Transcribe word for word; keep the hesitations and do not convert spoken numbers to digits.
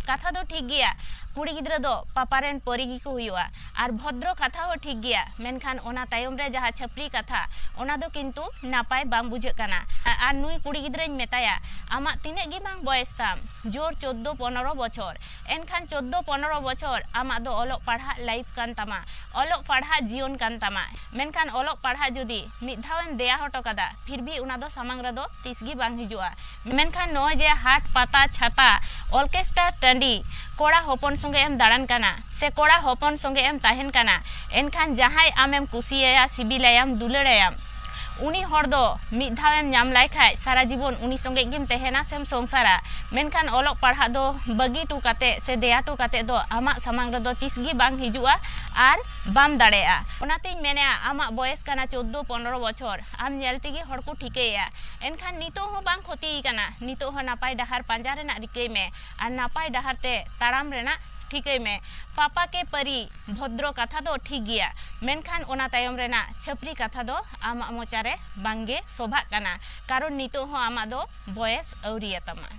ᱠᱟᱛᱷᱟ ᱫᱚ ᱴᱷᱤᱠ ᱜᱮᱭᱟ, ᱠᱩᱲᱤ ᱜᱤᱫᱽᱨᱟᱹ ᱫᱚ ᱯᱟᱯᱟ ᱨᱮᱱ ᱯᱟᱹᱨᱤ ᱜᱮᱠᱚ ᱦᱩᱭᱩᱜᱼᱟ᱾ ᱟᱨ ᱵᱷᱚᱫᱨᱚ ᱠᱟᱛᱷᱟ ᱦᱚᱸ ᱴᱷᱤᱠ ᱜᱮᱭᱟ, ᱢᱮᱱᱠᱷᱟᱱ ᱚᱱᱟ ᱛᱟᱭᱚᱢ ᱨᱮ ᱡᱟᱦᱟᱸ ᱪᱷᱟᱹᱯᱨᱤ ᱠᱟᱛᱷᱟ, ᱚᱱᱟ ᱫᱚ ᱠᱤᱱᱛᱩ ᱱᱟᱯᱟᱭ ᱵᱟᱝ ᱵᱩᱡᱷᱟᱹᱜ ᱠᱟᱱᱟ᱾ ᱟᱨ ᱱᱩᱭ ᱠᱩᱲᱤ ᱜᱤᱫᱽᱨᱟᱹᱧ ᱢᱮᱛᱟᱭᱟ, ᱟᱢᱟᱜ ᱛᱤᱱᱟᱹᱜ ᱜᱮ ᱵᱟᱝ ᱵᱚᱭᱮᱥ ᱛᱟᱢ, ᱡᱳᱨ ᱪᱳᱫᱽᱫᱳ ᱯᱚᱱᱨᱚ ᱵᱚᱪᱷᱚᱨ, ᱮᱱᱠᱷᱟᱱ ᱪᱳᱫᱽᱫᱳ ᱯᱚᱱᱨᱚ ᱵᱚᱪᱷᱚᱨ ᱟᱢᱟᱜ ᱫᱚ ᱚᱞᱚᱜ ᱯᱟᱲᱦᱟᱜ life ᱠᱟᱱ ᱛᱟᱢᱟ, ᱚᱞᱚᱜ ᱯᱟᱲᱦᱟᱜ ᱡᱤᱭᱚᱱ ᱠᱟᱱ ᱛᱟᱢᱟ᱾ ᱢᱮᱱᱠᱷᱟᱱ ᱚᱞᱚᱜ ᱯᱟᱲᱦᱟᱜ ᱡᱩᱫᱤ ᱢᱤᱫ ᱫᱷᱟᱣ ᱮᱢ ᱫᱮᱭᱟ ᱦᱚᱴᱚ ᱠᱟᱫᱟ, ᱯᱷᱤᱨ ᱵᱷᱤ ᱚᱱᱟ ᱫᱚ ᱥᱟᱢᱟᱝ ᱨᱮᱫᱚ ᱛᱤᱥ ᱜᱮ ᱵᱟᱝ ᱦᱤᱡᱩᱜᱼᱟ᱾ ᱢᱮᱱᱠᱷᱟᱱ ᱱᱚᱜᱼᱚᱭ ᱡᱮ ᱦᱟᱴ, ᱯᱟᱛᱟ, ᱪᱷᱟᱛᱟ, ᱚᱨᱠᱮᱥᱴᱟᱨ ᱴᱟᱺᱰᱤ, ᱠᱚᱲᱟ ᱦᱚᱯᱚᱱ ᱥᱚᱸᱜᱮ ᱮᱢ ᱫᱟᱬᱟᱱ ᱠᱟᱱᱟ ᱥᱮ ᱠᱚᱲᱟ ᱦᱚᱯᱚᱱ ᱥᱚᱸᱜᱮ ᱮᱢ ᱛᱟᱦᱮᱱ ᱠᱟᱱᱟ, ᱮᱱᱠᱷᱟᱱ ᱡᱟᱦᱟᱸᱭ ᱟᱢᱮᱢ ᱠᱩᱥᱤᱭᱟᱭᱟ, ᱥᱤᱵᱤᱞᱟᱭᱟᱢ, ᱫᱩᱞᱟᱹᱲᱟᱭᱟᱢ, ᱩᱱᱤ ᱦᱚᱲ ᱫᱚ ᱢᱤᱫ ᱫᱷᱟᱣ ᱮᱢ ᱧᱟᱢ ᱞᱟᱭ ᱠᱷᱟᱡ ᱥᱟᱨᱟ ᱡᱤᱵᱚᱱ ᱩᱱᱤ ᱥᱚᱸᱜᱮ ᱜᱮᱢ ᱛᱟᱦᱮᱱᱟ ᱥᱮᱢ ᱥᱚᱝᱥᱟᱨᱟ᱾ ᱢᱮᱱᱠᱷᱟᱱ ᱚᱞᱚᱜ ᱯᱟᱲᱦᱟᱜ ᱫᱚ ᱵᱟᱹᱜᱤ ᱦᱚᱴᱚ ᱠᱟᱛᱮ ᱥᱮ ᱫᱮᱭᱟ ᱦᱚᱴᱚ ᱠᱟᱛᱮ ᱫᱚ ᱟᱢᱟᱜ ᱥᱟᱢᱟᱝ ᱨᱮᱫᱚ ᱛᱤᱥ ᱜᱮ ᱵᱟᱝ ᱦᱤᱡᱩᱜᱼᱟ ᱟᱨ ᱵᱟᱢ ᱫᱟᱲᱮᱭᱟᱜᱼᱟ᱾ ᱚᱱᱟᱛᱤᱧ ᱢᱮᱱᱮᱫᱼᱟ, ᱟᱢᱟᱜ ᱵᱚᱭᱮᱥ ᱠᱟᱱᱟ ᱪᱳᱫᱽᱫᱳ ᱯᱚᱱᱨᱚ ᱵᱚᱪᱷᱚᱨ, ᱟᱢ ᱧᱮᱞ ᱛᱮᱜᱮ ᱦᱚᱲ ᱠᱚ ᱴᱷᱤᱠᱟᱹᱭᱟ᱾ ᱮᱱᱠᱷᱟᱱ ᱱᱤᱛᱚᱜ ᱦᱚᱸ ᱵᱟᱝ ᱠᱷᱚᱛᱤ ᱠᱟᱱᱟ, ᱱᱤᱛᱚᱜ ᱦᱚᱸ ᱱᱟᱯᱟᱭ ᱰᱟᱦᱟᱨ ᱯᱟᱸᱡᱟ ᱨᱮᱱᱟᱜ ᱨᱤᱠᱟᱹᱭ ᱢᱮ ᱟᱨ ᱱᱟᱯᱟᱭ ᱰᱟᱦᱟᱨ ᱛᱮ ᱛᱟᱲᱟᱢ ᱨᱮᱱᱟᱜ ᱴᱷᱤᱠᱟᱹᱭ ᱢᱮ᱾ ᱯᱟᱯᱟ ᱠᱮ ᱯᱟᱹᱨᱤ ᱵᱷᱚᱫᱨᱚ ᱠᱟᱛᱷᱟ ᱫᱚ ᱴᱷᱤᱠ ᱜᱮᱭᱟ, ᱢᱮᱱᱠᱷᱟᱱ ᱚᱱᱟ ᱛᱟᱭᱚᱢ ᱨᱮᱱᱟᱜ ᱪᱷᱟᱹᱯᱨᱤ ᱠᱟᱛᱷᱟ ᱫᱚ ᱟᱢᱟᱜ ᱢᱚᱪᱟ ᱨᱮ ᱵᱟᱝᱜᱮ ᱥᱚᱵᱷᱟᱜ ᱠᱟᱱᱟ, ᱠᱟᱨᱚᱱ ᱱᱤᱛᱚᱜ ᱦᱚᱸ ᱟᱢᱟᱜ ᱫᱚ ᱵᱚᱭᱮᱥ ᱟᱹᱣᱨᱤᱭᱟᱛᱟᱢᱟ᱾